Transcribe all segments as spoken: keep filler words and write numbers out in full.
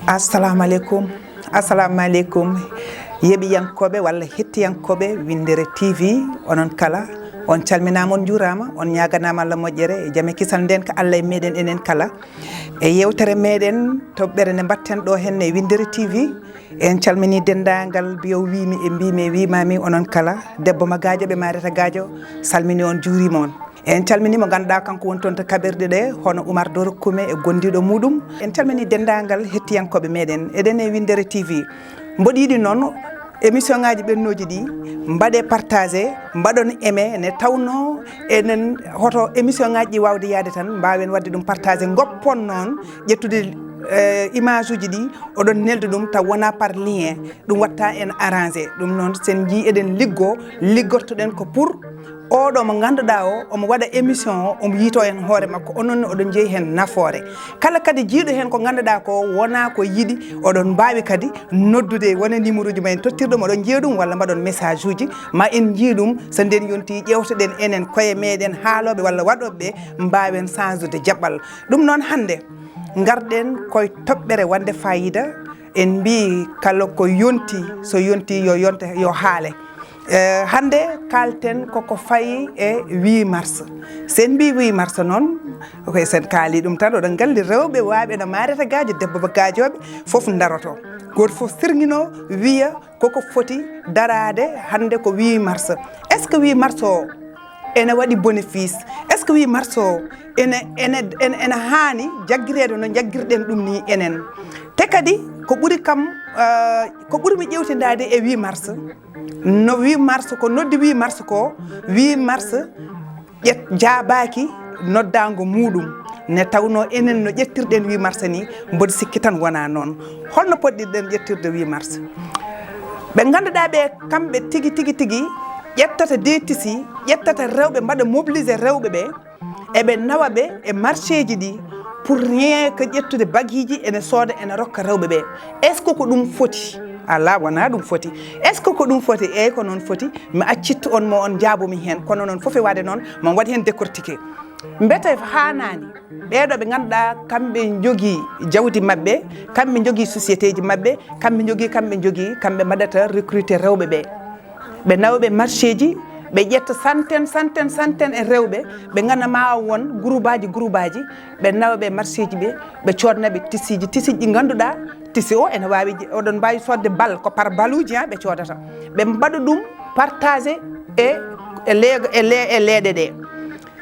Assalamu aleykum. Assalamu aleykum, yeɓiyankooɓe walla hettiyankooɓe Winndere T V, onon kala, on calminaama, on njuuraama, on ñaaganaama Allah moƴƴere e jam e kisal nden ka Allah e meɗen enen kala. E yewtere meɗen toɓɓere nde mbatten ɗo henne e Winndere T V, en calmini denndaangal mbiyo wiimi e mbiimi e wiimaami, onon kala, debbo ma Gaajo ɓe Mareta Gaajo, salmini on, juuriima on. En calmini mo ngannduɗaa kanko woni toon to kaɓirɗe ɗe, hono Oumar Doro Kume e gondiiɗo muɗum. En calmini denndaangal hettiyankooɓe meɗen, eɗen e Winndere T V. Mboɗo yiɗi noon émission ngaji ɓennooji ɗi mbaɗe partagé, mbaɗon aimé, nde tawnoo enen hoto émission ngaji ɗi waawde yahde tan, mbaawen waɗde ɗum partagé, ngoppon noon ƴettude, eh, image uji ɗi, oɗon nelda ɗum taw wonaa par lien, ɗum watta en arrangé. Ɗum noon, sen njii eɗen liggoo, liggortoɗen ko pour oɗo mo ngannduɗaa o, omo waɗa émission o, omo yiitoo heen hoore makko, onon ne oɗon njeyi heen nafoore. Kala kadi jiiɗo heen ko ngannduɗaa ko wonaa ko yiɗi, oɗon mbaawi kadi noddude, wona numéro uji ma en tottirɗo, oɗon njiya ɗum, walla mbaɗon message uji, ma en njii ɗum, so nden yonti ƴeewtoɗen enen koye meɗen haalooɓe walla waɗooɓe ɓe, mbaawen sansude jaɓɓal. Ɗum noon hannde, ngarɗen koye toɓɓere wonde fayida, en mbii kala ko yonti, so yonti yo yonte, yo haale. Eh, hannde kaalten koko fayi e huit mars. Sen mbii huit mars noon, ko sen kaali ɗum tan, oɗon ngalli rewɓe waaɓe no Mareta Gaajo, debbo ba Gaajooɓe, fof ndaroto. Gooto fof sirŋino wiya koko foti daraade hannde ko huit mars. Est-ce que huit mars o ene waɗi bénéfice? Est-ce que huit mars o ene, ene, ene, ene haani jaggireede no jaggirɗen ɗum ni enen? Te kadi ko ɓuri kam, eh, ko ɓuri mi ƴewtindaade e huit mars, no huit mars ko noddi huit mars ko, huit mars ƴet-, jaabaaki noddaango muɗum, nde tawnoo enen no ƴettirɗen huit mars ni, mboɗo sikki tan wonaa noon. Holno poɗɗirɗen ƴettirde huit mars? Ɓe ngannduɗaa ɓe, kamɓe tigi, tigi, tigi ƴettata des tissus, ƴettata rewɓe, mbaɗa mobiliser rewɓe ɓe, eɓe nawa ɓe e marché ji ɗi pour rien que ƴettude bagueji ene sooda, ene rokka rewɓe ɓe. Est-ce que ko ɗum foti? Alaa, wonaa ɗum foti. Est-ce que ko ɗum foti? Eey, ko noon foti. Mi accittu on mo on njaabo mi heen. Kono noon fof e waɗde noon, ma waɗ heen décortiqué. Mbete haanaani ɓeeɗo ɓe ngannduɗaa kamɓe njogii jawdi maɓɓe, kamɓe njogii société ji maɓɓe, kamɓe njogii, kamɓe njogii, kamɓe mbaɗata recruter rewɓe ɓe. Ɓe nawa ɓe marché ji, ɓe ƴetta centaine, centaine, centaine e rewɓe, ɓe ngannda ma won groupe aji, groupe aji, ɓe nawa ɓe marché ji ɓe, ɓe coodna ɓe tissu ji, tissu ji ɗi ngannduɗaa, tissu o ene waawi, oɗon mbaawi soodde bal, ko par baluuji, ha, ɓe coodata. Ɓe mbaɗa ɗum partagé e, e leeg-, e le-, e leeɗe ɗe.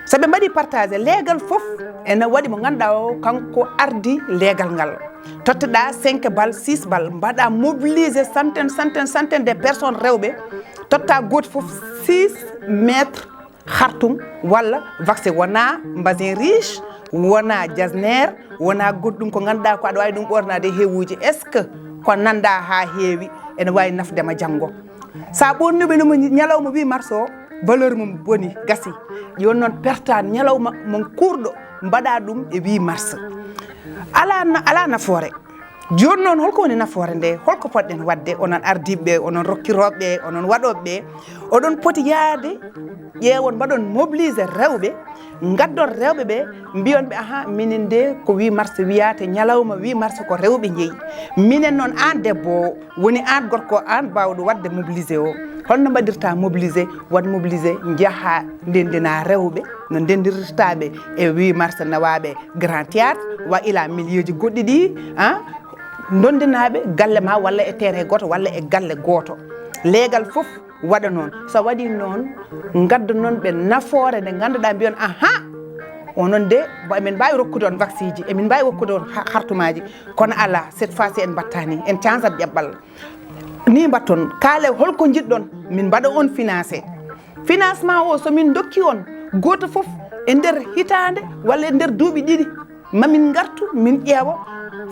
So ɓe mbaɗi partagé, leegal fof ene waɗi mo ngannduɗaa o, kanko ardi leegal ngal. Totteɗaa cinq bal, six bal, mbaɗa mobilisé centaine, centaine, centaine de personnes rewɓe, totta gooto fof six mètres hartum walla vaccin, wonaa mbasin riche, wonaa jasner, wonaa goɗɗum ko ngannduɗaa ko aɗa waawi ɗum ɓoornaade e hewuuji. Est-ce que ko nanɗaa haa heewi ene waawi nafde ma janngo? Sa ɓoornii ɗum ñalawma huit mars o, valeur mum boni, gasi. Jooni noon perta ñalawma mon kuurɗo, mbaɗa ɗum e huit mars. Alaa na-, alaa nafoore. Jooni noon, holko woni nafoore nde? Holko poɗɗen waɗde? Onon ardiiɓe ɓe, onon rokkirooɓe ɓe, onon waɗooɓe ɓe, oɗon poti yahde, ƴeewon, mbaɗon mobiliser rewɓe, ngaddon rewɓe ɓe, mbiyon ɓe, aha, minen nde ko huit mars wiyaate, ñalawma huit mars ko rewɓe njeyi. Minen noon, aan debbo o, woni aan gorko o, aan baawɗo waɗde mobilisé o. Holno mbaɗirta mobilisé? Waɗ mobilisé, njaha ndenndina rewɓe no ndenndinirta ɓe e huit mars, nawaaɓe Grand Théâtre, wa ila milieu ji goɗɗi ɗi, ah, ndonndinaaɓe galle ma walla e terrain gooto walla e galle gooto. Leegal fof waɗa noon. So waɗi noon, ngadda noon ɓe nafoore nde ngannduɗaa, mbiyon, aha, onon de, bo emin mbaawi rokkude on vaccin ji, emin mbaawi rokkude on ha-, hartumaaji, kono alaa, cette fois-ci en mbattaani, en cansat ƴaɓɓal. Ni mbatton, kaale holko njiɗɗon, min mbaɗa on financé. Financement o, so min dokki on, gooto fof e nder hitaande walla e nder duuɓi ɗiɗi, ma min ngartu, min ƴeewa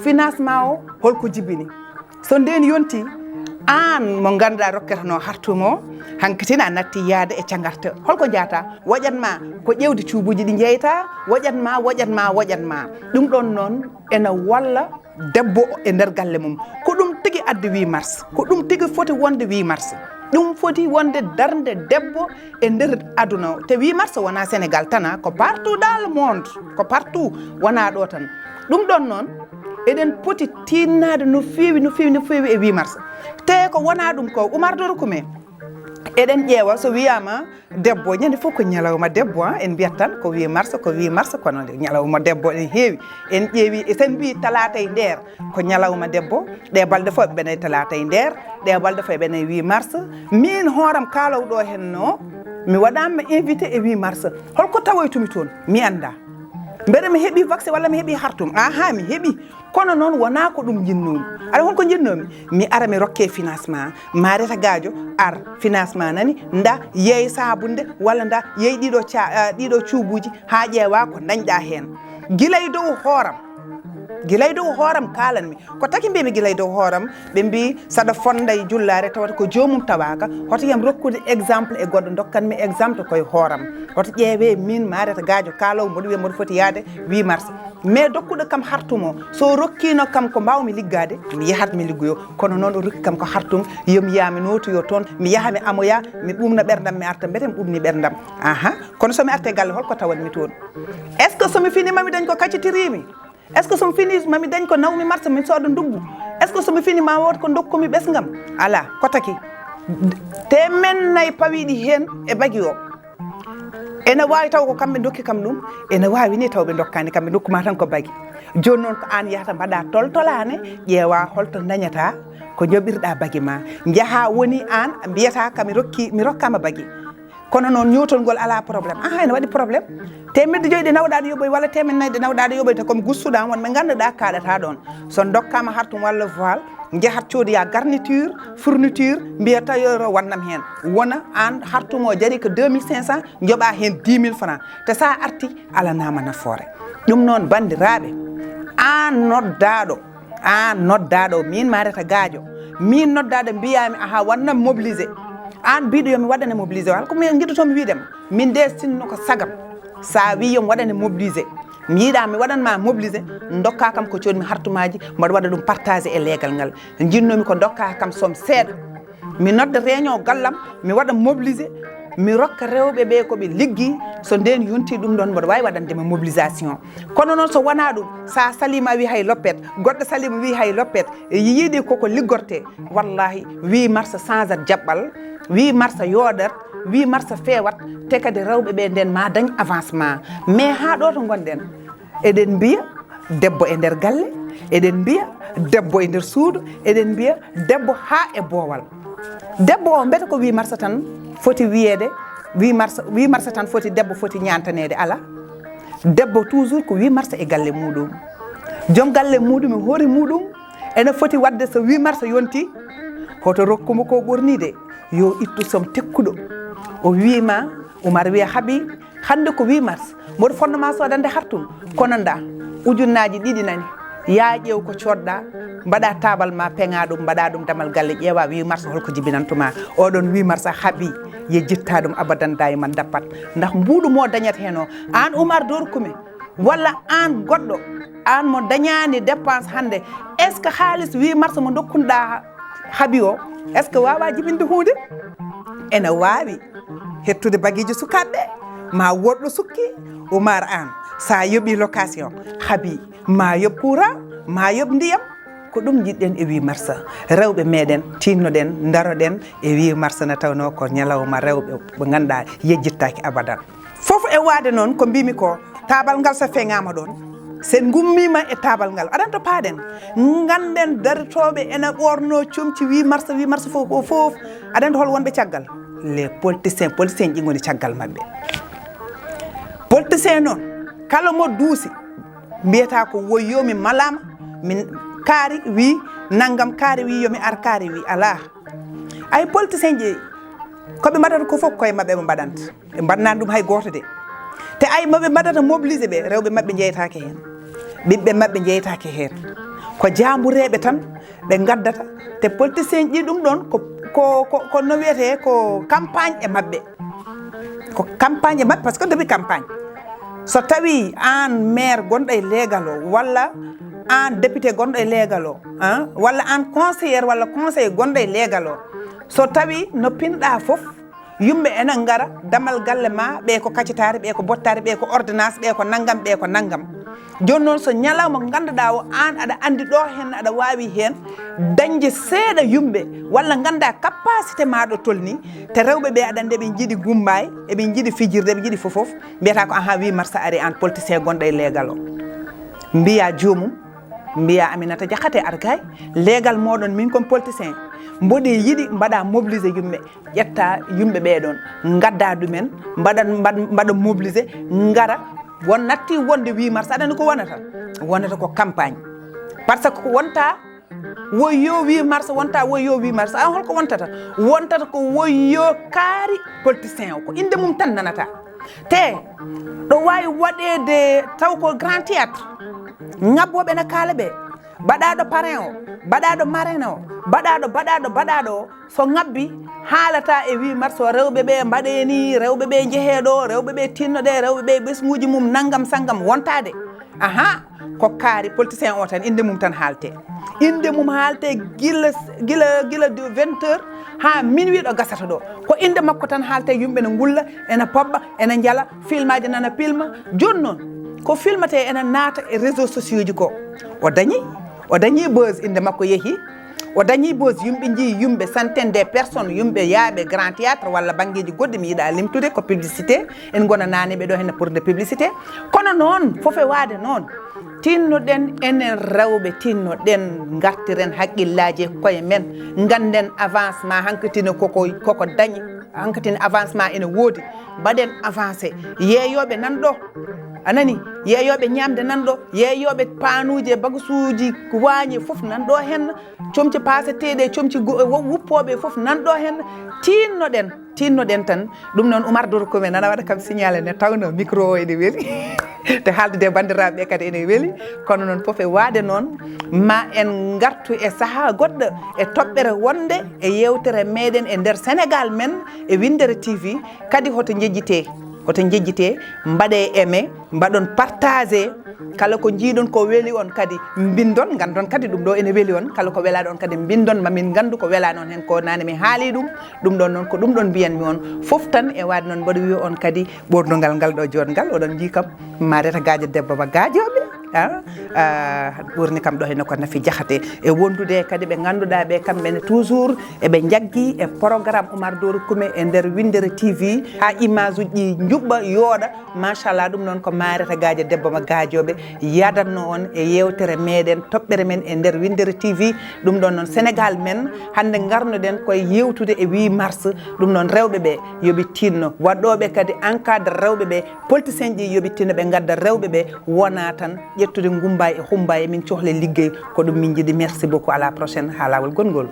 financement o holko jibini. So ndeen yonti, aan mo ngannduɗaa rokketeno hartum o, hankitin a natti yaade e cagarte. Holko njeyata? Woƴat ma ko ƴeewde cuubuuji ɗi njeyta, woƴat ma, woƴat ma, woƴat ma. Ɗum ɗoon noon ena walla debbo e nder galle mum. Ko ɗum tigi addi huit mars. Ko ɗum tigi foti wonde huit mars. Ɗum foti wonde darnde debbo e nder aduna o. Te huit mars wonaa Sénégal tan, ko partout dans le monde, ko partout, wonaa ɗo tan. Ɗum ɗon noon, eɗen poti tinnaade no feewi, no feewi, no feewi e huit mars. Te ko wonaa ɗum ko, Oumar Doro Koumé, eɗen ƴeewa so wiyaama debbo, ñande fof ko ñalawma debbo, en mbiyat tan ko huit mars, ko huit mars, kono nde ñalawma debbo ene heewi. En ƴeewi, e sen mbi talaata e nder, ko ñalawma debbo, ɗe balɗe fof ɓe nayi talaata e nder, ɗe balɗe fof ɓe nayi huit mars. Min hooram kaalawɗo hen no, mi waɗaama invité e huit mars. Holko tawoytumi toon? Mi annda. Mbele mi heɓi vaccin walla mi heɓi hartum? Aha, mi heɓi. Kono noon wonaa ko ɗum njinnoomi. Aɗa holko njinnoomi? Mi ara mi rokke financement. Mareta Gadio ar financement nani, nda yeey sabunde walla nda yeey ɗiɗo ca-, ah, ɗiɗo cuubuuji haa ƴeewa ko dañɗa heen. Gila e dow hooram. Gila e dow hooram kaalanmi. Ko taki mbimi gila e dow hooram, ɓe mbi saɗa fonda e jullaare tawata ko joomum tawaaka. Hoto yam rokkude exemple e goɗɗo, dokkanmi exemple koye hooram. Hoto ƴeewe min Mareta Gadio kaalaw mboɗo wiya mboɗo foti yaade huit mars. Mais dokkuɗo kam hartum o, so rokkino kam ko mbawmi liggaade, mi yahat mi liggoyo. Kono noon o rokki kam ko hartum, yomi yaa mi nootoyo toon, mi yaha mi amoya, mi ɓuumna ɓerdam, mi arta, mbete mi ɓuumni ɓerdam. Aha, kono so mi arte galle, holko tawanmi toon? Est-ce que so mi fini mami dañ ko kaccitirimi? Est-ce que so mi fini mami dañ ko nawmi marsa, mi sooda nduggu? Est-ce que so mi fini ma wood ko dokkumi ɓesngam? Alaa, ko taki. Temen nayi pawiɗi heen e bagi o. Ene waawi taw ko kamɓe ndokki kam ɗum, ene waawi ni taw ɓe ndokkaani kamɓe, ndokkuma tan ko bagi. Jooni noon ko aan yahata mbaɗa toltolaane, ƴeewa holto dañata ko joɓirɗa bagi ma. Njaha woni aan mbiyata ka mi rokki, mi rokkama bagi. Kono noon ñootol ngol alaa problème. Aha, ene waɗi problème. Teemedde joyi ɗe nawɗa ɗo yoɓoy walla teemedde nayi ɗe nawɗa ɗo yoɓoy, te comme gustuɗa wonɓe ngannduɗa kaɗata ɗon. So dokkama hartum walla voile, njahat coodoya garniture, fourniture, mbiya tailleur o wannam heen. Wona aan hartum o jari ko deux mille cinq cents, njoɓa heen dix mille francs. Te sa arti, alanama nafoore. Ɗum noon, banndiraaɓe, aan noddaɗo, aan noddaɗo, min Mareta Gadio, min noddaɗo mbiyami, aha, wannam mobilisé. Aan mbiɗo yomi waɗane mobilisé, wala ko mi giɗotomi wiidema. Min de sinno ko sagam. Sa wi yomi waɗane mobilisé, mi yiɗa mi waɗanma mobilisé, dokka kam ko codmi hartumaji, mbaɗa waɗa ɗum partagé e leegal ngal. Jinnomi ko dokka kam somme seeɗa. Mi nodda réunion gallam, mi waɗa mobilisé, mi rokka rewɓe ɓe ko ɓe liggi, so nden yonti ɗum ɗon, mboɗo wawi waɗandema mobilisation. Kono noon so wona ɗum, sa salima a wi hay loppet, goɗɗo salima wi hay loppet, e yiiɗi koko liggorte, wallahi, huit mars change at jaɓɓal, huit mars yooɗat, huit mars fewat, te kadi rewɓe ɓe nden ma dañ avancement. Mais ha ɗo to gonɗen, eɗen mbiya debbo e nder galle, eɗen mbiya debbo e nder suudu, eɗen mbiya debbo ha e boowal. Debbo o mbete ko huit mars tan foti wiyeede, huit mars, huit mars tan foti, debbo foti ñaantaneede, ala. Debbo toujours ko huit mars e galle muɗum. Joom galle muɗum e hoore muɗum ene foti waɗde so huit mars yonti, hoto rokkumo ko ɓornide, yo ittu somme tekkuɗo. O wiima, Oumar wiya haaɓi, hannde ko huit mars, mboɗo fondoma sodande hartum, kono nda, ujunnaaji ɗiɗi nani, ya ƴeew ko coodɗa, mbaɗa taabal ma, peŋa ɗum, mbaɗa ɗum damal galle, ƴeewa huit mars holko jibinantuma. Oɗon huit mars haaɓi, yejjitta ɗum abadan, dayman dappat. Ndax mbuuɗu mo dañat heen o, aan Oumar Doro Koumé, walla aan goɗɗo, aan mo dañaani dépense hannde, est-ce que haalis huit mars mo dokkunɗa haaɓi o, est-ce que wawa jibinde huunde? Ene waawi hettude bagiiji sukaaɓe, ma woɗɗo sukki, Oumar Anne, sa yoɓi location, haaɓi, ma yoɓ courant, ma yoɓ ndiyam. Ko ɗum njiɗɗen e huit mars. Rewɓe meɗen, tinnoɗen, daroɗen e huit mars, nde tawno ko ñalawma rewɓe ɓe ngannduɗaa yejjittaaki abadan. Fof e waade noon ko mbimi ko, taabal ngal so feŋaama ɗoon, sen ngummima e taabal ngal, aɗa anndi to paaɗen, ngannden darotooɓe ene ɓoorno comci huit mars, huit mars fof, fof, fof. Aɗa anndi hol wonɓe caggal? Les politiciens, politiciens ji ngoni caggal maɓɓe. Politicien noon, kala mo duusi, mbiyata ko woyyo mi malaama, min kaari wi nanngam, kaari wi yo mi ar, kaari wi alaa. Ay politicien ji, ko ɓe mbaɗata ko fof koye maɓɓe ɓe mbaɗanta. Ɓe mbaɗnaani ɗum hay gooto de. Te ay mo ɓe mbaɗata mobilisé ɓe, rewɓe maɓɓe njeytaake heen. Ɓiɓɓe maɓɓe njeytaake heen. Ko jaambureeɓe tan ɓe ngaddata. Te politicien ji ɗum ɗoon ko, ko, ko, ko no wiyetee ko campagne e maɓɓe. Ko campagne e maɓɓe, par ce que depuis campagne. So tawii aan maire gonɗo e leegal o, walla aan député gonɗo e leegal o, ah, walla aan conseillère walla conseiller gonɗo e leegal o, so tawii no pinɗaa fof, yumɓe ena ngara damal galle ma, ɓee ko kacitaari, ɓee ko bottaari, ɓee ko ordonnance, ɓee ko nanngam, ɓee ko nanngam. Jooni noon, so ñalawma mo ngannduɗaa o, aan aɗa anndi ɗo heen aɗa waawi heen dañde seeɗa yumɓe, walla nganndaa capacité ma ɗo tolni, te rewɓe ɓe aɗa anndi eɓe njiɗi gumbaay, eɓe njiɗi fijirde, eɓe njiɗi fof fof, mbiyata ko: "Aha, huit mars ari, aan politicien gonɗo e leegal o." Mbiya joomum, mbiya: "Aminata Diakhaté, ar kay, leegal mooɗon min kon politicien, mboɗi yiɗi mbaɗa mobiliser yumɓe." Ƴetta yumɓe ɓee ɗon, ngadda ɗumen, mbaɗa, mbaɗ-, mbaɗa mobiliser, ngara, won natti wonde huit mars, aɗa anndi ko wonata? Wonata ko campagne. Par ce que ko wonta woyyo huit mars, wonta woyyo huit mars. A, holko wontata? Wontata ko woyyo kaari politicien o, ko innde mum tan nanata. Te ɗo waawi waɗeede taw ko grand théâtre, ŋabbooɓe ena kaala ɓe, baɗaaɗo parrain o, baɗaaɗo marraine o, baɗaaɗo, baɗaaɗo, baɗaaɗo o, so ŋabbi, haalata e huit mars o, rewɓe ɓe mbaɗe ni, rewɓe ɓe njehee ɗo, rewɓe ɓe tinno ɗe, rewɓe ɓe ɓesnguuji mum nanngam sanngam wontaade. Aha, ko kaari politicien o tan, innde mum tan haalte. Innde mum haalte gila, gila, gila de vingt heures haa minuit ɗo gasata ɗo. Ko innde makko tan haalte, yumɓe ene ngulla, ene pobba, ene njala, filmaaji nana pilma. Jooni noon, ko filmate ene naata e réseaux sociaux ji ko. O dañi, o dañi buzz, innde makko yehi. O dañi buzz, yumɓe njii yumɓe, centaine de personnes, yumɓe yaaɓe grand théâtre walla banngeeji goɗɗi, mi yiɗa limtude, ko publicité. En ngonanaani ɓe ɗo heen pour de publicité. Kono noon, fof e waade noon, tinnoɗen enen rewɓe, tinnoɗen, ngartiren haqqillaaji e koye men, ngannden avancement hankatine koko, koko dañi, hankatine avancement ene woodi, mbaɗen avancé. Yeeyooɓe nan ɗo, a nani, yeeyooɓe ñaamde nan ɗo, yeeyooɓe paanuuji e bagasuuji waañe fof nan ɗo heen, comci paaseteeɗi e comci go-, wo-, wuppooɓe fof nan ɗo heen, tinnoɗen. Tinnoɗen tan, ɗum noon Oumar Doro Koume nana waɗa kam signalé ne tawno micro o ene weli, te haaldude e banndiraaɓe ɓe kadi ene weli, kono noon fof e waade noon, ma en ngartu e sahaa goɗɗo e toɓɓere wonde e yeewtere meɗen e nder Sénégal men e Winndere T V, kadi hoto njejjitee, hoto njejjitee, mbaɗee aimé, mbaɗon partagé, kala ko njiiɗon ko weli on kadi mbindon, nganndon kadi ɗum ɗo ene weli on, kala ko welaɗo on kadi mbindon, ma min nganndu ko welaani on heen ko, nane mi haali ɗum, ɗum ɗon noon ko ɗum ɗon mbiyanmi on fof tan, e waade noon mboɗo wiya on kadi ɓoornungal ngal ɗo joɗngal, oɗon njii kam Mareta Gaajo debbo ma Gaajooɓe, ah, ah, ɓoorni kam ɗo heen ko Nafi Jaxate, e wondude kadi ɓe ngannduɗaa ɓe kamɓe ne toujours eɓe njaggi e programme Oumar Doro Koume e nder Winndere T V, haa image uji ɗi njuɓɓa, yooɗa. Machallah, ɗum noon ko Mareta Gaajo debbo ma Gaajooɓe yadanno on e yeewtere meɗen, toɓɓere men e nder Winndere T V. Ɗum ɗon noon Sénégal men, hannde ngarnoɗen koye yewtude e huit mars. Ɗum noon rewɓe ɓe yoɓe tinno, waɗɗooɓe kadi encadre rewɓe ɓe, politicien ji yoɓe tinno ɓe ngadda rewɓe ɓe, wona tan ƴettude ngumbaay e humbaay, min cohli liggey, ko ɗum min njiɗi. Merci beaucoup, à la prochaine, haa laawol gongol.